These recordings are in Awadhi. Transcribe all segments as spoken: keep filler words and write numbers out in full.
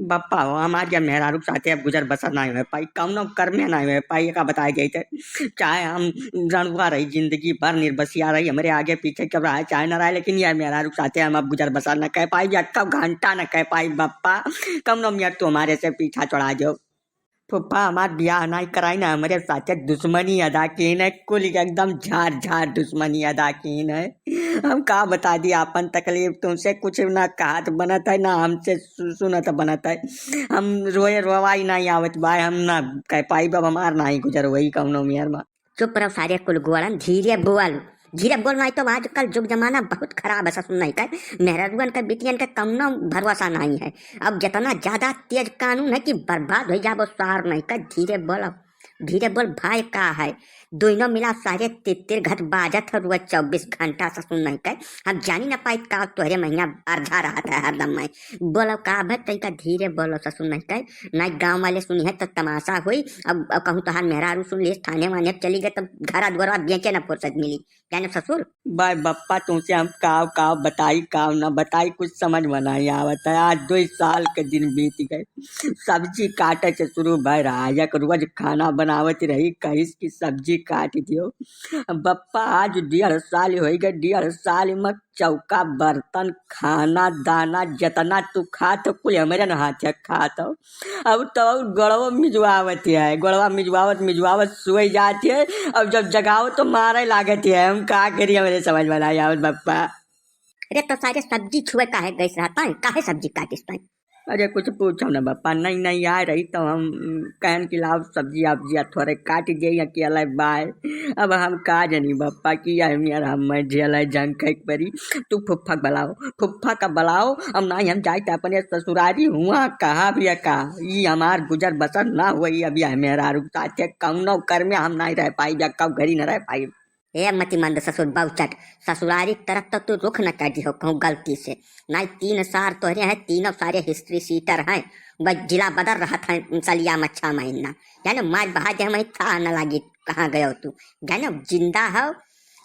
बप्पा हो, हमार या मेहरारू के साथे अब गुजर बसर नाहीं होइ पाई, कउनो कर्मे नाहीं होइ पाई, एका बताए जाइत है। चाहे हम रंड़ुआ रही, जिंदगी भर निर्बसिया रही, हमरे आगे पीछे केउ रहा चाहे न रहा, लेकिन या मेहरारू के साथे हम अब गुजर बसर न कइ पाई, या कब घंटा न कइ पाई बप्पा, कउनो मेर तू हमारे से पीछा छोड़ा देउ। फुफ्फा, हमार बियाह नाहीं कराई ना, हमरे साथे दुश्मनी अदा कीन है, कुल एकदम झार झार दुश्मनी अदा कीन है। हम का बता दी आपन तकलीफ, तुमसे कुछ ना कहत बनत है, ना हमसे सु-, सुनत बनत है। हम रोए रोवाई नाहीं आवत बा, हम ना कइ पाई, अब हमार नाहीं गुजर होई कउनो मेर मा। चुप रहो सारे कुल गोड़न, धीरे बोल, धीरे बोल, नाहीं तो आजकल जुग जमाना बहुत खराब है ससुर नाहीं कइ। मेहररुअन के बिटियन के कउनो भरोसा नाहीं है। अब जितना ज्यादा तेज कानून है कि बर्बाद होइ जाबो सार नाहीं कइ। धीरे बोलो, धीरे बोल भाई, का है? दोनों मिला सारे तित्तिर घट बाजत है रोज चउबीस घंटा ससुर नाहीं कइ। हम जानी न पाइत का तोहरे महिया अर्धा रहत है हरदम मैं। बोलो का भय, तनिका धीरे बोलो ससुर नाहीं कइ। नाहीं गाँव वाले सुनिहैं त तमासा होई। अब, अब कहूँ तोहार मेहरारू सुन लेस, थाने वाने चली गए, तब घरा दुआरवा बेचे न फुर्सत मिली। जाने ससुर। बाय बप्पा, तुमसे हम काव काव बताई, काव न बताई, कुछ समझ में नाहीं आवत है। आज दुइ साल के दिन बीत गए, सब्जी काटे से शुरू भय रहा, एक रोज खाना बनावत रही, कहिस कि सब्जी काट दियो। बप्पा, आज डेढ़ साल होइ गए, डेढ़ साल में चौका, बर्तन, खाना, दाना, जितना तू खात हो, कुल हमरे न हाथे खात हो। अब तो और गोड़वा मिजवावत है, गोड़वा मिजवावत मिजवावत सोई जात है। अब जब जगाओ तो मारे लागत है। हम का करी, हमरे समझ में नाहीं आवत बप्पा। अरे तो सारे सब्जी छुए काहे गइस रहत है, काहे सब्जी काटिस तैं? अरे कुछ पूछो न बप्पा, नई नई आए रही तो हम, उम, कहन कि लाओ सब्जी आप जिया थोड़े काट दे, अकेले बाय। अब हम का जानी बप्पा कि यह मेर हम मैं झेले जंग कइ परी। तू फुफ्फा क बलाओ, फुफ्फा क बलाओ। अब नाहीं हम जाइत अपने ससुरारी, हुआ कहा भी का, ई हमार गुजर बसर न होई। अब यह मेहरारू साथे कउनो कर्मे हम नाहीं रह पाई, या कब घरी न रह पाई। ए मतिमंद ससुर बाउचट, ससुरारी क तरफ तो तू रुख न कर दिहो कहूँ गलती से। नाहीं तीन सार तोहरे हैं, तीनों सारे history sheeter हैं। बस जिला बदल रहत है सलिया में छह महीना। जाने मार बहा दे, हमें थाह न लागी कहाँ गयो तू। जाने जिंदा हो,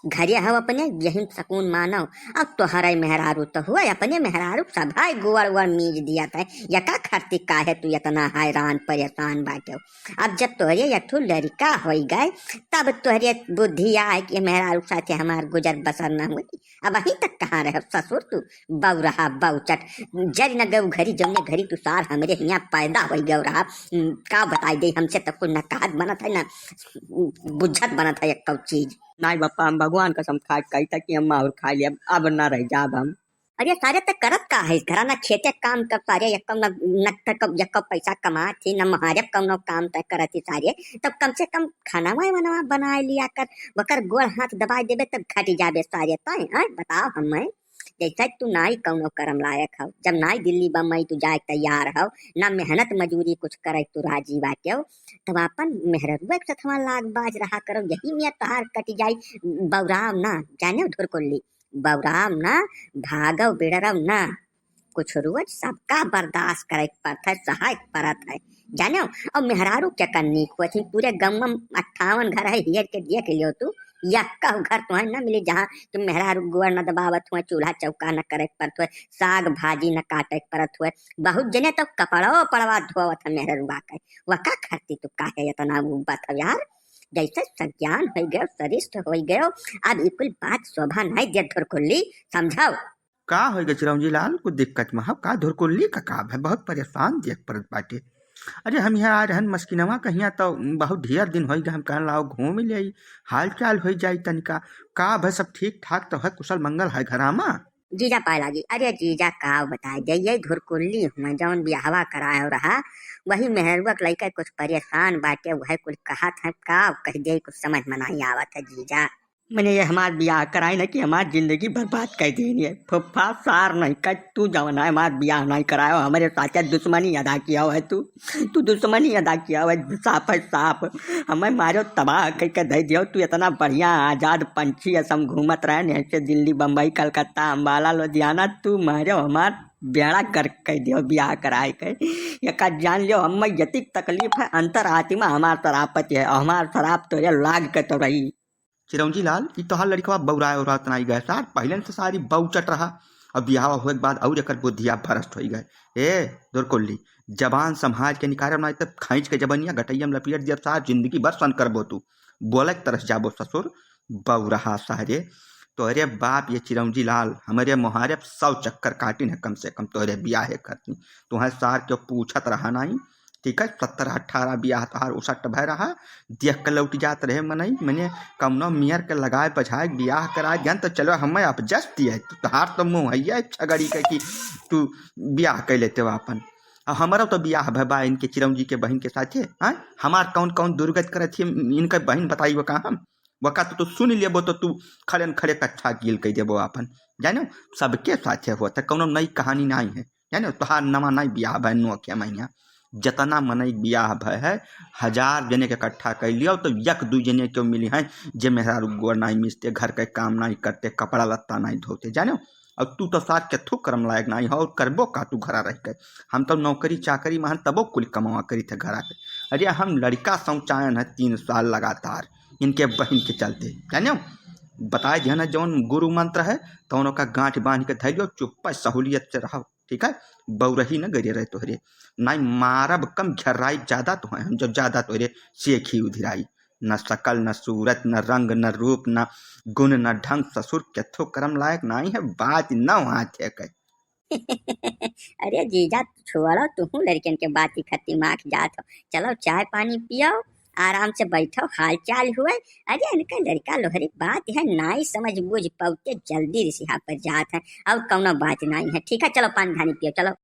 घरे हो अपने, यही सकून मानो। अब तोहरे मेहरारू तो हुए, अपने मेहरारू सभाई गोड़ वोड़ मीज दिया था। यका खरती काहे तू इतना हैरान परेशान बाटे हो? अब जब तोहरे एक ठो लड़िका होई गए, तब तोहरे बुद्धि आए कि मेहरारू के साथे हमार गुजर बसर न होई। अब अहीं तक कहाँ रहे ससुर तू? बउरहा, बउचट, जरि न गउ घरी, जौने घरी तू सार हमरे हियाँ पैदा होई गउ रहा। उम, का बताई दे, हमसे तो कुछ न कहत बनत है, न बुझत बनत है एक्कौ चीज। नाई बप्पा, हम भगवान कसम खा के कही था कि हम माहुर खाई लेब, अब, अब न रह जाब हम। अरे सारे, ते करत का है इस घरा? ना खेते काम कर सारे, यक्कौ न, न त क-, यक्कौ पैसा कमात ही, न महारे कौनो काम ते करत ही सारे। तब कम से कम खाना वाय वनवा बनाए लिया कर, वकर गोड़ हाथ दबाए देबे तब घट जाबे सारे। तय, हैं? बताओ हमें, जैसे तू नाई कौनो करम लायक हो, जब नाई दिल्ली बम्बई तू जाए तैयार हो, ना मेहनत मजूरी कुछ करे तू राजी बाटे हो, तब आपन मेहररुआ के सथवा लाग बाज रहा करो, यही में तोहार कट जाई। बौराव ना, जाने धुरकुल्ली। बौराव ना, भागव बिड़रव ना। कुछ रोज सबका बर्दाश्त करे के पड़त है, सहाय के पड़त है, जानो। और मेहरारू के कन्नी को थी, पूरे गाँव में अट्ठावन घर है, हेर के देख लियो तू, यक्का घर तो है ना मिली जहाँ कि मेहरारू गोड़ न दबावत हुए, चूल्हा चौका न करे के पड़त हुए, साग भाजी न काटे के पड़त हुए। बहुत जने तो कपड़ो पड़वा धोवत है मेहररुआ के। वका खरती तू काहे इतना उ बात है यार? जैसे सज्ञान होइ गयो, सरिष्ठ होइ गयो, अब ई कुल बात शोभा नहीं दे धुरकुल्ली, समझाओ। का होइ गए चिरौंजी लाल, कुछ दिक्कत में हो का? धुरकुल्ली का का है? बहुत परेशान देख पड़त बाटे। अरे हम यहाँ आ रहन मस्किनवा कहिया तो बहुत ढेर दिन होइ गए, हम कहन लाओ घूम ले आई, हाल चाल होइ जाई तनिका। का भय सब ठीक ठाक तो है, कुशल मंगल है घरा में? जीजा पाए लागी। अरे जीजा का बताए दे, ये धुरकुल्ली हुए जौन बियाहवा करायो रहा, वही मेहरुआ के लइका कुछ परेशान बाटे, वह कुल कहत है का कह दे, कुछ समझ में नहीं आवत है जीजा। मने ये हमार बियाह कराई ना कि हमार जिंदगी बर्बाद कर देनी है। फुफ्फा सार नहीं कर, तू जवन है हमार बियाह नहीं करायो, हमरे साथे दुश्मनी अदा किया है तू। तू दुश्मनी अदा किया है, साफ है साफ। हमें मारो तबाह कइ के धइ दियो। तू इतना बढ़िया आजाद पंछी असम घूमत रहे, नहीं से दिल्ली, बम्बई, कलकत्ता, अम्बाला, लुधियाना, तू मारो हमार बेड़ा गर्क कइ दियो बियाह कराए के। एका जान लियो, हमें यतिक तकलीफ है, अंतर आत्मा हमार सरापत है, और हमार सराप तो ये लाग के तो रही। चिरौंजी लाल, ई तोहार लड़िकवा बौराए उरात नाई गए सार, पहिले से सारी बौचट रहा, अब बियाह होए के बाद और एकर बुद्धिया भ्रष्ट होई गए। ए, धुरकुल्ली, जबान संभाल के निकारब, नाहीं तब खींच के जबनिया गटैया में लपियट दियब सार, जिंदगी भर सन करबो तू। बोले के तरस जाबो ससुर, बौरहा सारे। तोहरे बाप ये चिरौंजी लाल, हमरे मोहारे सौ चक्कर काटिन है कम से कम तोहरे बियाहे खातिर। तुहें सार के पूछत रहा नाहीं, ठीक है, सत्रह अठारह बियाह तोहार उसट भय रहा, देख के लौट जात रहे मनई, मने कौनो मेयर के लगाए बझाए बियाह कराए गन तो चलो हमें अपजस दिए, तू तोहार तो मुँह है छगड़ी के कि तू बियाह कर लेते हो अपन। अब हमारा तो बियाह भय बा इनके चिरौंजी के बहिन के साथे, हाँ? हमार कौन कौन दुर्गत करत है इनके बहिन बताई वो का हम? वो का तो तू सुन लेबो तो तू खड़े न खड़े कट्ठा गील कर देबो अपन, जानो? सबके साथे होता, कौनो नई कहानी नाहीं है, जानो? तोहार नवा नाहीं बियाह भय नौ के महीना, जतना मनई बियाह भय है, हजार जने के इकट्ठा कर लियो तो एक दू जने क्यों मिली हैं जे मेहरारू गोड़ नाहीं मिसते, घर के काम नाहीं करते, कपड़ा लत्ता नाहीं धोते, जानो? और तू तो सार केथू करम लायक नाहीं हो, और करबो का तू घरा रह के? हम तो नौकरी चाकरी में हन तबो कुल कमावा करी थे घरा के। अरे हम लड़का सौचायन है तीन साल लगातार इनके बहिन के चलते, जानो? बताए दिया ना जौन गुरु मंत्र है, तौन ओका गांठ बांध के धैलियो, चुप्पा सहूलियत से रहो, ठीक है? बौरही न गरे रहे तोहरे, नाहीं मारब कम, घेराई ज्यादा तो है हम, जब ज्यादा तोहरे सेखी उधिराई। न शकल, न सूरत, न रंग, न रूप, न गुण, न ढंग, ससुर केथो करम लायक नाहीं है, बात न वहाँ थे के। अरे जीजा, छोड़ो, तुहू लड़कन के बात ही खत्म आँख जात हो। चलो, चाय पानी पियो, आराम से बैठो, हाल चाल हुए। अरे, इनका लड़का लोहरी बात है, नाई समझ बूझ पाउते जल्दी रिसिहा पर जात है, और कौनो बात नाहीं है। ठीक है, चलो, पानी धानी पियो, चलो।